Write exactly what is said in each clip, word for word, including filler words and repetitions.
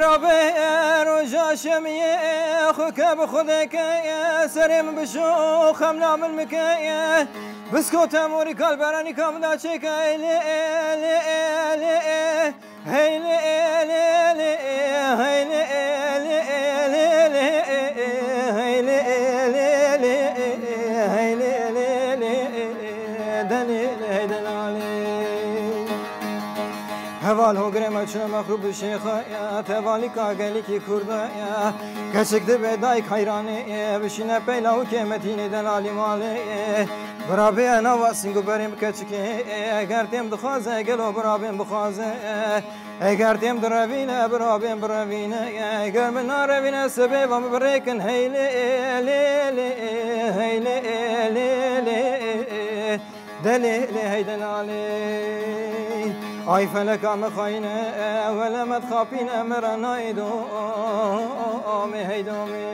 Rabe roja şemiyê xwe ke bi Xwedê ke serê min bişo xemla min bike. Bisko temorî kalberanî ka min da çêke ê lê ê lê ê lê ê. Hey lê ê lê lê ê, hey lê ê lê ê lê ê, hey lê ê lê lê ê, hey lê ê lê lê ê, delê lê hey delalê. Heval hogirê me çûne mexrûb bi şêxe ya, tevalîka gelîkî Kurda ya. Keçik dibe dayik heyranê ye, bişîne peyla û kêmetînê delalî malê ye. Birabê nava sîng û berê min keçikê ye, eger têm dixwaze gelo birabê min bixwaze. Eger têm direvîne, birabê min birevîne. Eger min narevîne, sibê va min birêkin. Hey lê, lê, lê, hey lê, lê, lê, lê. Delê, lê, hey delalê. Ay feleka min xayîne, wele me dixapîne, min re nayê do, me hey do me.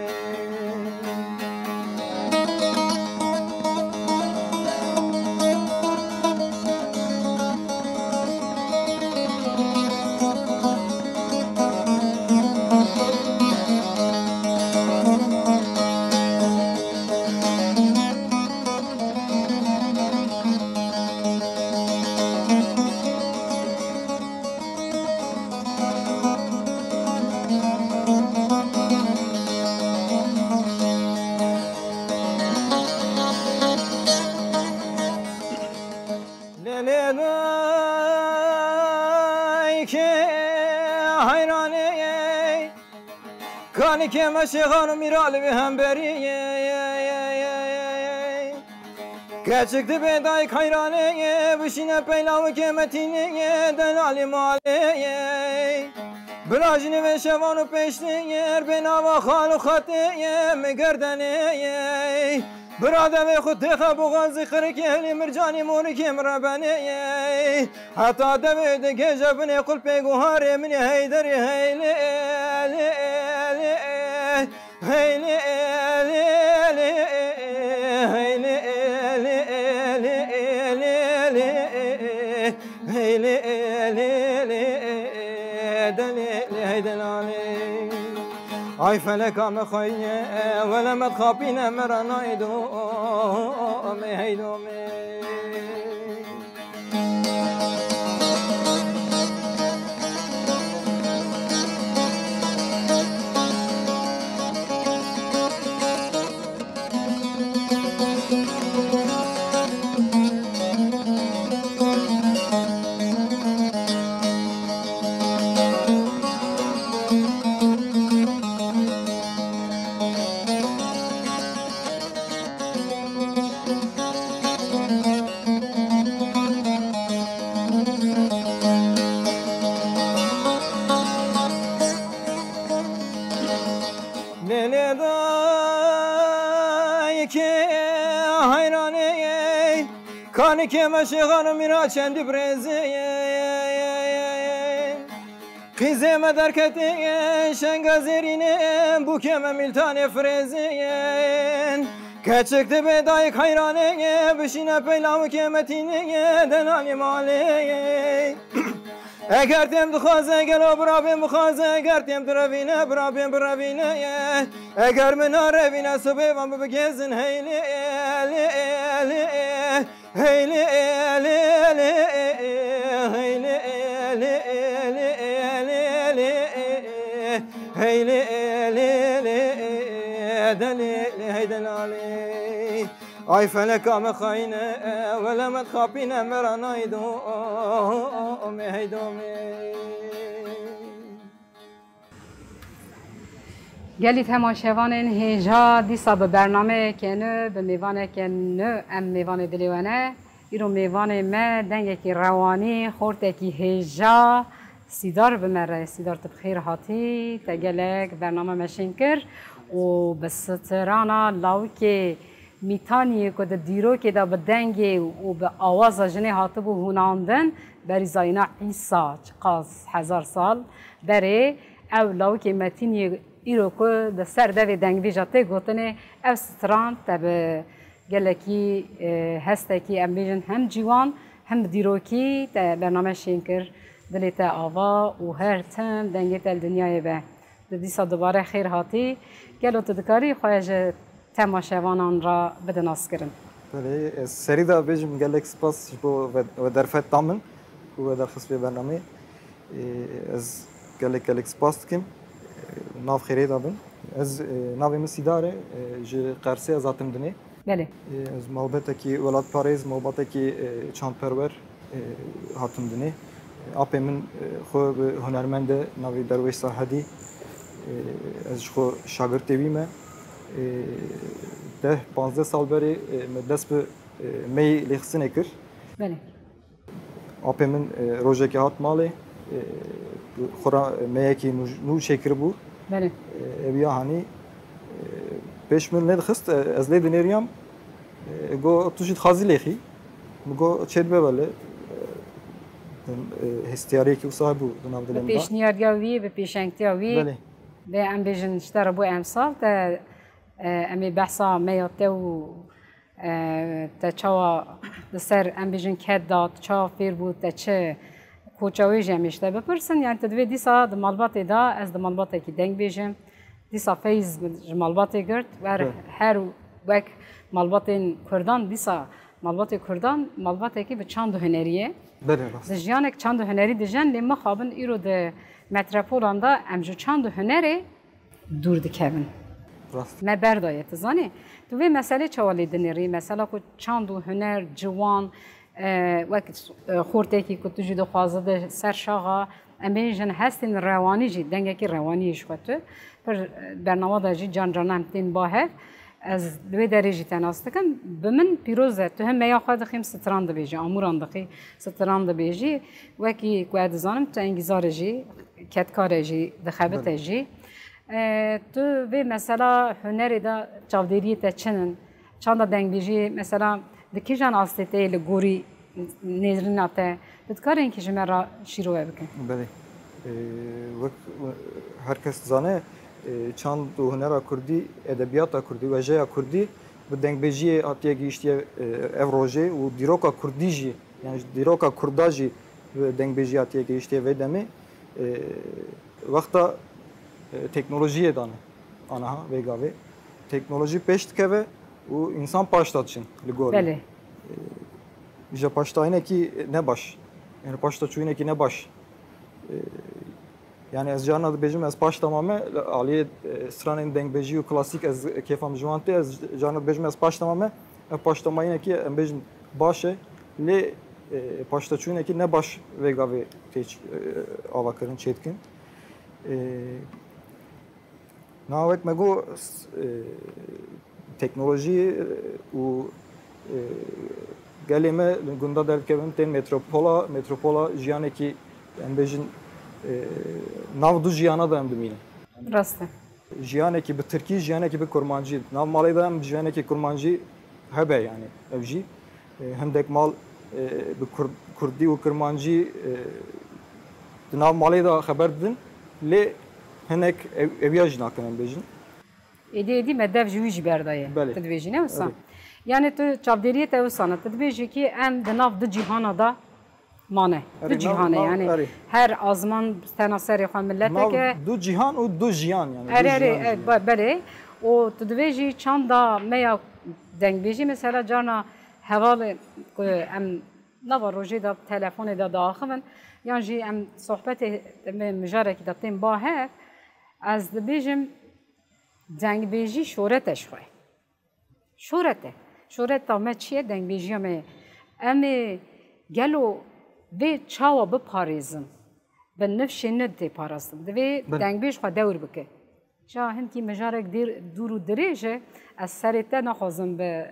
Lê lê dayikê heyranê ye. Kanikê me şêxan û mîra li wê hemberî ye. Keçik dibe dayik heyranê ye. Bişîne peyla û kêmetînê ye. Delalî malê ye. Bila jinê vê şevan û pêştê ye. Bê nava xal û xetê ye. Mi gerdenê ye. Bira devê xwe têxe boxazî qirikê hilî mircanî morikê min re benê ye. Heta devê digêje binê qulpê guharê min ê Heyderî hey lê, lê, lê, hey lê, lê, lê, hey lê, lê, lê, lê, lê, hey lê, lê, lê, delê, lê, hey delalê. Ay feleka me xweyne, wele me dixapîne, me re nayê do, me hey do me. Lê lê dayikê heyranê ye. Kanikê me şêxan û mîra çendî birêzê ye. Qîzê me derketê ye, şenga zêrînê, bûkê me mîltanê firêzê ye. Keçik dibe dayik heyranê ye, bişîne peyla û kêmetînê ye, delalî malê ye. Eger têm dixwaze, gelo birabê min bixwaze, eger têm direvîne, birabê min birevîne ye. Eger min narevîne, sibê va min bigêzin, hey lê, lê, lê, hey lê, lê, lê, hey lê, lê, lê, lê, hey lê, lê, lê, delê, lê, hey delalê. Ay feleka me xayîne, wele me dixapîne, me re nayê do, me hey do me. Gelî temaşevanên hêja, dîsa bi bernameyeke nû, bi mêvaneke nû em mêvanê dilê we ne. Îro mêvanê me dengekî rewanî, xortekî hêja, Sîdar bi me re. Sîdar, tu bi xêr hatî, te gelek bername me şên kir û bi strana lawikê Mîtaniyê ku di dîrokê de bi dengê û bi awaza jinê hatibû hûnandin, berî zayîna Îsa çiqas hezar sal berê, ew lawikê Metîniyê îro ku li ser devê dengbêja tê gotinê, ev stran te bi gelekî, e, hestekî, em bêjin, hem ciwan hem bi dîrokî te bername şên kir. Dilê te ava û her tim dengê te li dinyayê be. Tu dîsa dubare xêr hatî. Gelo tu dikarî xwe ji temaşevanan re bide naskirin? Belê, ez serî de bêjim gelek spas ji bo we, we derfeta min û we derxist vê bernameyê. Ê, ez gelek gelek spas dikim. Ê, nav xêrê de bin. Ez, ê, navê min Sîdar e. Ê, ji Qersê ez hatim dinê. Belê. Ê, ez malbetekî welatparêz, malbetekî, ê, çandperwer, ê, hatim dinê. Apê min, ê, xwe bi hunermend e, navê Derwêş Sahedî. Ê, ez ji xwe şagirtê wî me. Ê, deh panzdeh sal berê, ê, me dest bi, ê, meyê lêxistinê kir. Belê. Apê min, e, rojekê hat malê, e, xwe re meyekî nû, nû çêkiribû. Belê. E, ev ya hanî, e, pêş min nedixist, e, ez lê dinêriyam. E, got, tu jî dixwazî lêxî? Min got, çêdibe belê. E, e, hestiyariyekî wisa hebû di nav dilê min de. Bi pêşniyariya wî, bi pêşengtiya wî. Belê. Vê em bêjin ji te re bû emsal te, e, em ê behsa meya te û E, te çawa li ser, em bêjin, ket da, tu çawa fêr bû, te çi koça wê jî em ê ji te bipirsin. Yani tu divê dîsa di malbatê de, ez di malbatekî deng bêjim. Dîsa feyz ji malbatê girt. Her, Be. her wek malbatên Kurdan, dîsa malbatê Kurdan malbatekî bi çand û hunerî ye. Belê, rast. Di jiyanek çand û hunerî dijen, lê mixabin îro di metropolan de em ji çand û hunerê dûr dikevin. Rast. Me berdaye, tu zanî. Tu vê meselê çawa lê dinêrî? Mesela ku çand û huner, ciwan, e, wek, e, xortekî ku tu jî dixwaze de ser şaxa, em bêjin hestên rewanî jî, dengekî rewanî ji xwe tu. Pir, e, bernama de jî can canan tên ba hev. Ez li wê derê jî te nas dikim. Bi min pîroz e. Tu him meya xwe dixî, him stran dibêjî, amûran dixî, stran dibêjî. Wekî ku ez dizanim, tu engîzar e jî, ketkar e jî, dixebite Belê. jî. E, tu vê mesela hunerê de çavdêriyê te çin in? Çanda dengbêjiyê, mesela, di kîjan astê te yê li gorî nêrîna te? Tu dikarî hinkî ji me re şîrove bikin? Belê. E, wek, e, her kes dizane, e, çand û hunera kurdî, edebiyata kurdî, wejeya kurdî bi dengbêjiyê hatiye gihîştiye, e, ev rojê û dîroka kurdî jî, yani dîroka kurda jî bi dengbêjiyê hatiye gihîştiye vê demê. E, wexta, e, teknolojiyê dane. Aniha vê gavê teknolojî pêş dikeve û însan paşta diçin li gorî. Belê. E, ji paştayînekî ne baş. Yani paşta çûyînekî ne baş. E, yani ez carna dibêjim ez paşta mame, li aliyê, e, stranên dengbêjî û klasîk ez kêfa min ji wan tê, ez carna dibêjim ez paşta mame, ev paştamayînekî em bêjin baş e, lê, e, paştaçûyînekî ne baş vê gavê tê ç-, e, avakirin, çêdikin. E, Niha wek me got, s-, e, teknolojî, e, û, e, gelê me li gunda derdikevin tên metropola, metropola jiyanekî, em bêjin, e, nav du jiyana de em dimînin. Rast e. Jiyanekî bi tirkî, jiyanekî bi kurmancî. Nav malê de em jiyanekî kurmancî hebe, yani ev jî. E, hindek mal, e, bi kur-, kurdî û kirmancî, e, di nav malê de xeber didin, lê hinek ew-, ewiya jî nakin em bêjin. Êdî êdî me dev ji wî jî berdaye. Belê. Tu dibêjî, ne wisa? Erê. Yani tu çavdêriyê te wisa ne. Tu dibêjî ki em di nav du cîhana de mane. Erê, Du nav, cîhan e nav, yani. erê. Her azman tena serê xwe miletek Nav e. du cîhan û du jiyan yani. Erê, Du erê, jiyan e, jî. be-, belê. Û tu divê jî çanda me ya dengbêjî mesela carna hevalê ku em nava rojê de telefonê de diaxivin, yan jî em sohbetê me mijarekî de tên ba hev, ez dibêjim dengbêjî şoret e ji xwe. Şoret e. Şoreta me çi ye? Dengbêjiya me ye. Em ê gelo vê çawa biparêzin? Bi nifşê ne tê parastin. Divê Belê. dengbêj xwe dewr bike. Ja hinkî mijarek dêr, dûr û dirêj e. Ez serê te naxwazim bi,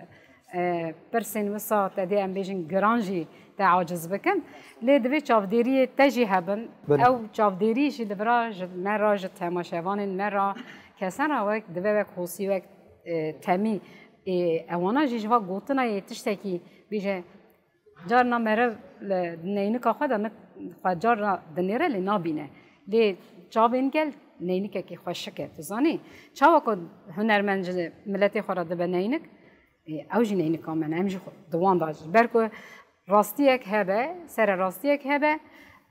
e, pirsên wisa te dê em bêjin giran jî te aciz bikim. Lê divê çavdêriyê te jî hebin. Belê. Ew çavdêrî jî li vira ji me re, ji temaşevanên me re, kesan re wek, divê wek hosî, wek, e, temî, e, ewana jî ji va gotina yê tiştekî bêje, carna meriv li neynika xwe de nik-, xwe carna dinêre lê nabîne. Lê çavên gel neynikekî xweşik e, tu zanî. Çawa ku hunermend ji miletê xwe re dibe neynik, e, ew jî neynika me ne, em jî xwe, di wan de jî. Ber ku rastiyek hebe, sererastiyek hebe,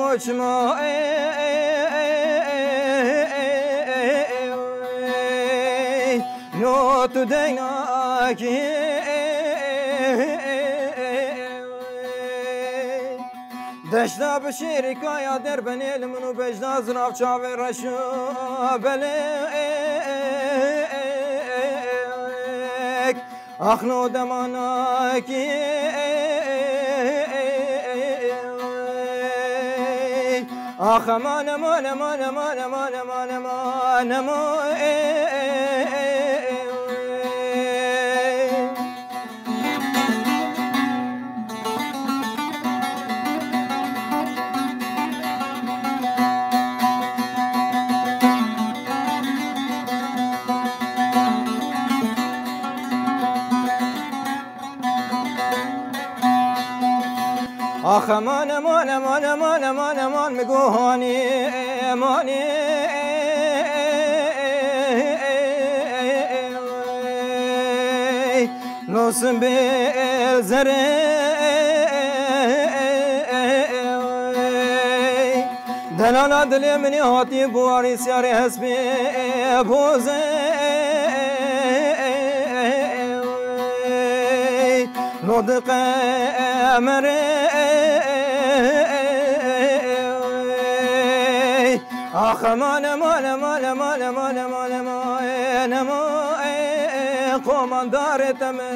go çima, ey, ey, ey, ey, ey, ey, ey, no tu deynakî, ey, ey, ey, ey, ey. Deşta bi şêrî kaya derbenê li min û bejna zirav çavê reş û belê. Ax no demanakî. Ax eman, eman, eman, eman, eman, eman, eman, eman, eman. Ax eman, eman, eman, eman, eman, eman, mi gohanî, emanî. Nosim bê el zerê. Delala dilê min ê hatî buwarî siyarê hespê bozê. Lo di qemerê. Ax eman, eman, eman, eman, eman, eman, eman, eman, eman, ey, ey, ey, qomandarê te me.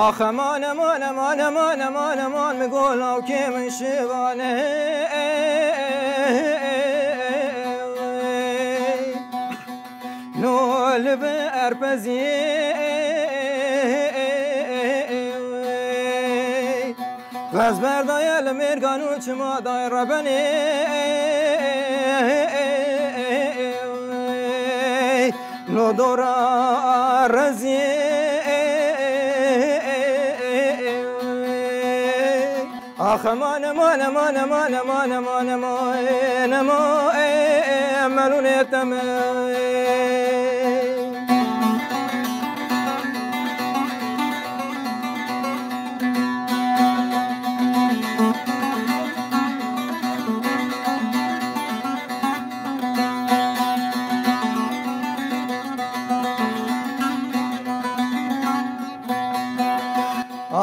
Ax eman, eman, eman, eman, eman, eman, mi go lawkê min şivane. No li bi erpezî. Qez berdaye li mêrgan û çima daye rebenê. Lo dora rezî. Ax eman, eman, eman, eman, eman, eman, eman, eman, ey, ey, melûnê te me.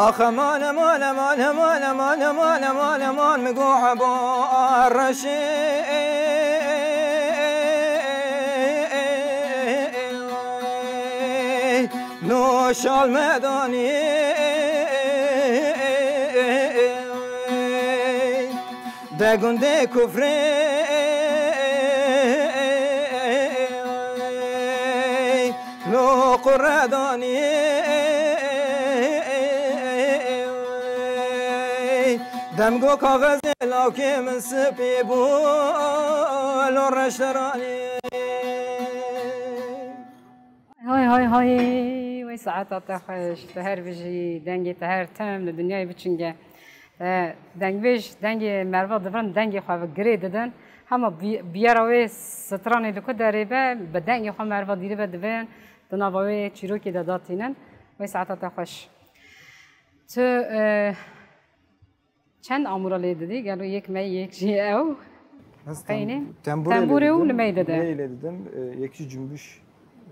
Ax aman aman aman aman aman aman aman aman, mi go eba reşê no şal me danî. De gundê kufrê lo qurre danî. Dem go kaxezê lawkê min spî bû lo reşteranî. Hay hay hay, wey saeta te xweş, tu her bijî, dengê te her tim li dinyayê biçinge. E, dengbêj, dengê merva divirin, dengê xwe bi girê didin. Hema bi-, biyara wê stranê li ku derê be, bi dengê xwe merva dîribe, divin di nava wê çîrokê de datînin. Wey saeta te xweş. Tu, e, çend amûra lê didî? Gelo yek mey, yek jî ew? Ez Qeynê? tem-, tembûrê Tembûrê lê û didim, limey dide. Limey lê didim, e, yek jî cümbüş.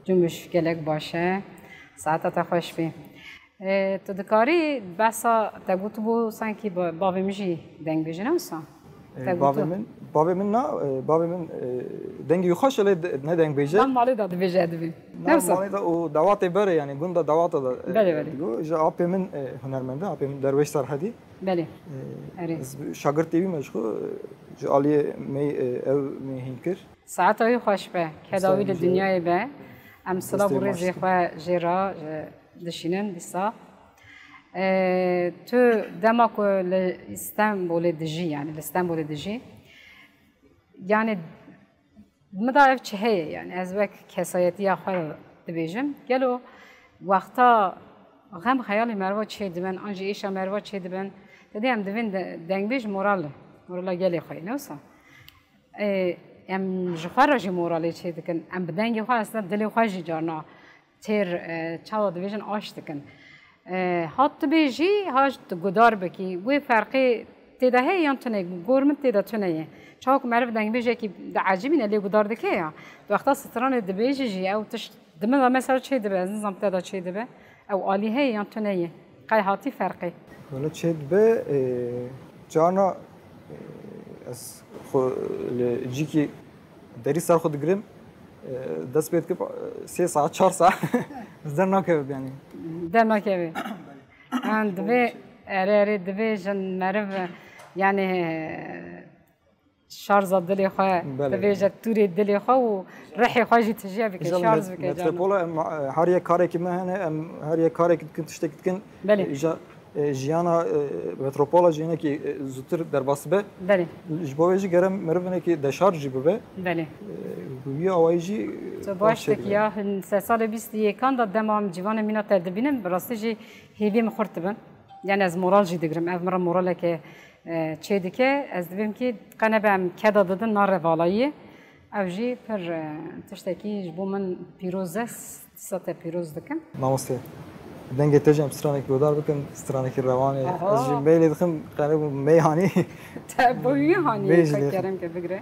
Cümbüş gelek baş e. Saeta te xweş bî. E, tu dikarî behsa te gotibû, sankî ba-, bavê min jî dengbêj e, ne wisa? E, Te bavê gotu. min, bavê min na, e, bavê min, e, dengê wî xweş e, lê de-, ne dengbêj e. Van malê de dibêje, dibê. Na Ne wisa? malê de û dawatê berê, yani gunda dawata da, e, Belê, belê. digo. Ji apê min, e, hunermend e, apê min Derwêş Serhedî. Belê. E, Erê. ez şagirtê wî me ji xwe, e, ji aliyê me, e, ew me hîn kir. Saeta wî xweş be, keda wî li dinyayê be. Em silav û rêzê xwe jê re, e, dişînin dîsa. E, tu dema ku li Stenbolê dijî, yani li Stenbolê dijî, yani min de ev çi heye, yani ez wek kesayetiya xwe re dibêjim. Gelo wexta xem xeyalê merva çê dibin, an jî êşa merva çê dibin, te dê em divên de-, dengbêj moral, morala gelê xwe ye, ne wisa? Ê, em ji xwe re jî moralê çê dikin. Em bi dengê xwe aslında dilê xwe jî carna têr, e, çawa dibêjin, aş dikin. E, hat dibêjî, ha tu gudar bikî. Wê ferqê tê de heye yan tune? Gor min tê de tune ye. Çawa ku meriv dengbêjekî diecibîne lê gudar dike ya. Tu wexta stranê dibêjî jî ew tişt Di min de mesela çê dibe, ez nizam te de çê dibe. Ew alî heye yan tune ye? Qey hatî ferqê? Wele çê dibe, e, carna, e, ez xwe li cîkî derî ser xwe digirim, e, dest pê dikim, e, sê saet, çar saet ez der nakevim yani. Der nakevê. An divê, erê, erê, divê jin meriv, yani, şarja dilê xwe Belê. bivêje, tûrê dilê xwe û rihê xwe jî tijî bike, Îja şarj met-, bike, canım. Metropola em, e, her yek karekî me hene, em her yek karekî dikin, tiştekî dikin. Belê. E, îja, e, jiyana, e, metropola jî hinekî, e, zûtir derbas be. Belê. Ji bo wê jî gere meriv hinekî deşarj jî bibe. Belê. E, bi wî awayî jî, e, Tu baş baş çêdibe. dikî ya, hin se salê bîst û yekan de dema em cîvanê mîna te dibînin, bi rastî jî hêviyê min xurt dibin. Yani ez moral jî digirim. Ev min re moraleke, e, çê dike. Ez dibêm kî qe nebe em keda didin na revalayiyê. Ev jî pir, e, tiştekî ji bo min pîroz e. Dîsa te pîroz dikim. Mamoste, dengê te jî em stranekî guhdar bikin, stranekî rewan e. Aha. Ez jî meylê dixim, qerib û meyhanî. Te bo wî hanî Bêjî lê. kerem ke bigire.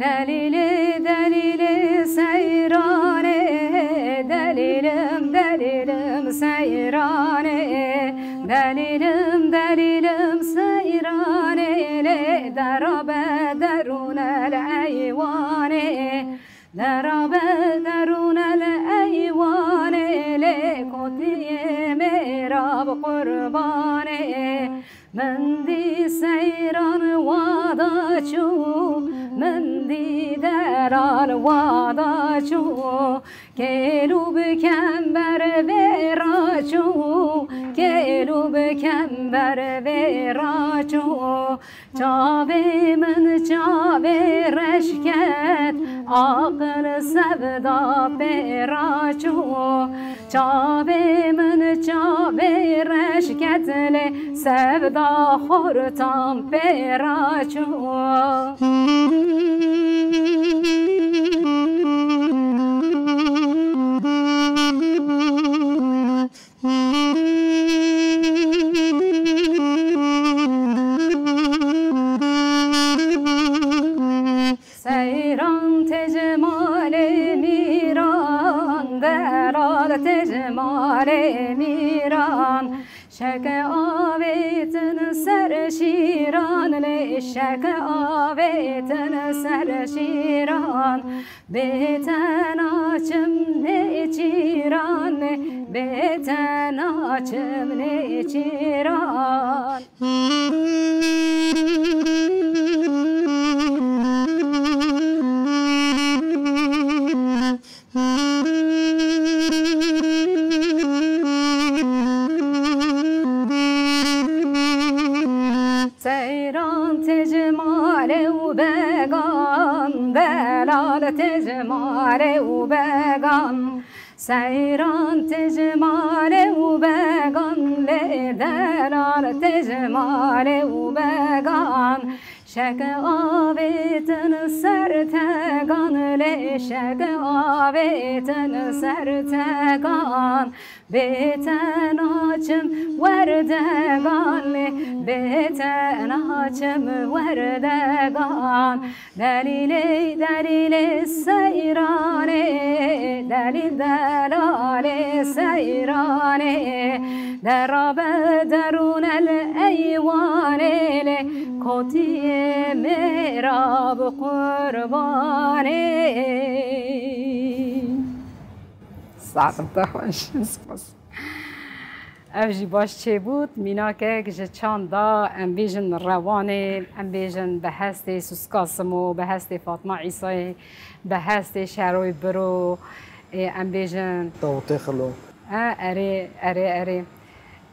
Delîlê, delîlê seyranê, delîlim, delîlim seyranê, delîlim, delîlim seyranê, lê derabe derûne li eywanê, derabe derûne li eywanê, lê kotiyê mêra bi qurbanê. Min dî seyran wada çû, min dî delal wada çû. Kêl û bi kember vê ra çû, kêl û bi kember vê ra çû. Çavê min çavê reş ket, aqil sevda pê ra çû. Çavê min çavê reş ket lê sevda xortan pê ra çû. Seyran tê ji malê mîran, delal Têj malê mîran, şeke avêtin ser şîran, lê şeke avêtin ser şîran. Bê te naçim nêçîran, bê te naçim nêçîran. Seyran têj malê û began, delal têj malê û began. Seyran têj malê û began, lê delal têj malê û began. Şeke avêtin ser tegan, lê şeke avêtin ser tegan. Bê te naçim werdegan, lê bê te naçim werdegan. Delîlê, delîlê seyranê, delîl delalê seyranê. Derabe derûn el eywanê, lê kotiyê mêra bi qurbanê. Saetim te xweş. Spas. Ev jî baş çêbût, mînakek ji çanda, em bêjin rewanê, em bêjin bi hestê Sûska Simo, bi hestê Fatma Îsayê, bi hestê Şeroy Biro, ê, em bêjin. Dawitê Xilo. E, erê, erê, erê.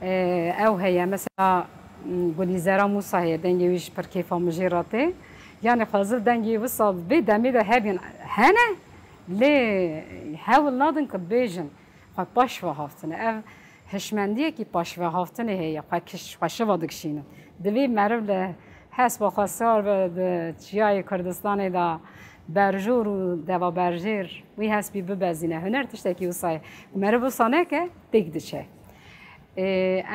E, ew heye, mesela, m, Gulîzera Mûsa heye, dengê wî ji pir kêfa min jê re tê. Yanî xwezil dengê wisa vê demê de hebîn hene, lê hewl nadin ku bêjin. Xwe paş ve haftine. Ev hişmendiyekî paş ve haftinê heye. Xwe kiş-, xwe şiva dikişînin. Divê meriv li hespa xwe sar be, di çiyayê Kurdistanê de berjor û deva berjêr wî hespî bibezîne. Huner tiştekî wisa ye. Meriv wisa neke, têk diçe. Ê,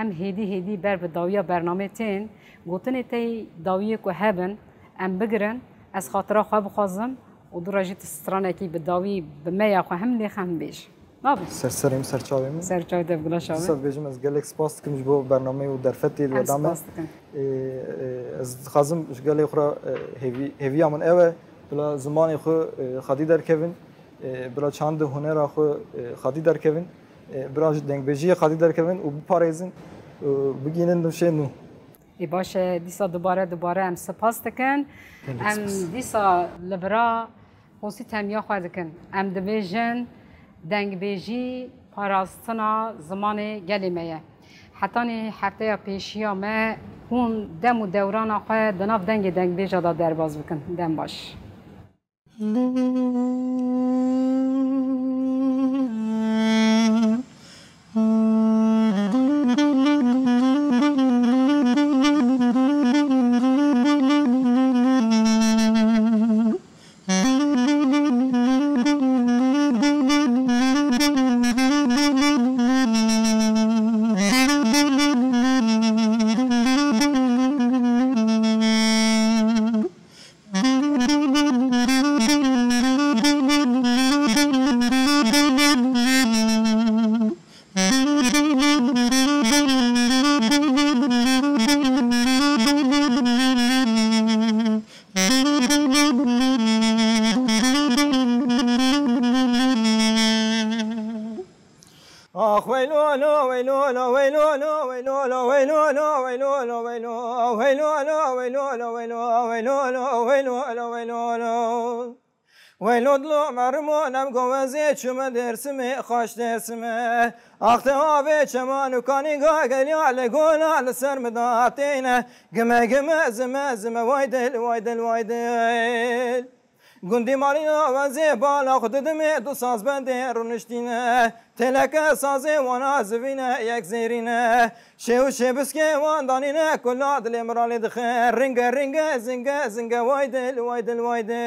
em hêdî hêdî ber bi dawiya bernamê tên. Gotinê te yî dawiyê ku hebin, em bigirin. Ez xatira xwe bixwazim. Û dû re jî tu stranekî bi dawî bi meya xwe him lêxe him bêj. Nabê. Ser serê min, ser çavê min. Ser çavê te bi gula şav be. Dîsa dibêjim ez gelek spas dikim ji bo bernameyê û derfetê li we da me. Em spas dikin. Ê, ê, ez dixwazim ji gelê xwe re, e, hêvî-, hêviya min ew e, bila zimanê xwe, e, xwedî derkevin, e, bila çand û hunera xwe, e, xwedî derkevin, e, bila ji dengbêjiyê xwedî derkevin û biparêzin û bigihînin nifşê nû. Ê baş e, dîsa dubare dubare em spas dikin. Gelek spas. Em dîsa li vira xosî temiya xwe dikin. Em dibêjin, dengbêjî parastina zimanê gelê me ye. Hetanî hefteya pêşiya me hûn dem û dewrana xwe di nav dengê dengbêja de derbas bikin. Dem baş. Ax weylo lo, weylo lo, weylo lo, weylo lo, weylo lo, weylo lo, weylo, weylo lo, weylo lo, weylo, weylo lo, weylo lo, weylo lo. Weylo dilo merimo nem goveze çime Dêrsimê, xaş Dêrsimê. Ax te avê çeman û kanîga geliya li gola li ser mi datêne. Gime gime zime zime way dil, way dil, way dil. Gundî malîna wezê bala xwe didimê du sazbendê rûniştîne. Têleke sazê wana zivîne yek zêrîne. Şê û şêbiskê wan danîne kula dilê min ralê dixe. Ringe ringe zinge zinge way dil, way dil, way dil.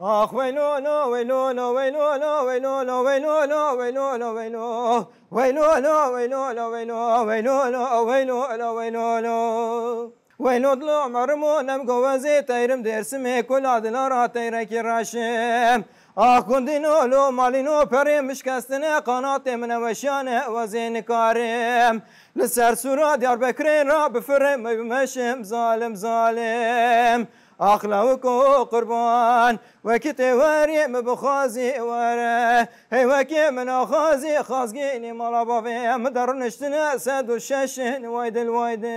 Ax weylo lo, weylo lo, weylo lo, weylo lo, weylo lo, weylo lo, weylo. Weylo lo, weylo lo, weylo, weylo lo, weylo lo, weylo lo. Weylo dilo merimo nem govezi teyrim Dêrsimê kula dilara teyrekî reşim. Ax gundîno lo malîno perê mişkestine qanatê min e weşiyane wezê nikarim. Li ser sûra Diyarbekirê ra bifirim meşim zalim zalim. Ax lawiko qurban, wekî tê werî min bixwazî were. Hey wekî min axwazî xazgînî mala bavê min de rûniştine sed û şeş in way dil way dil.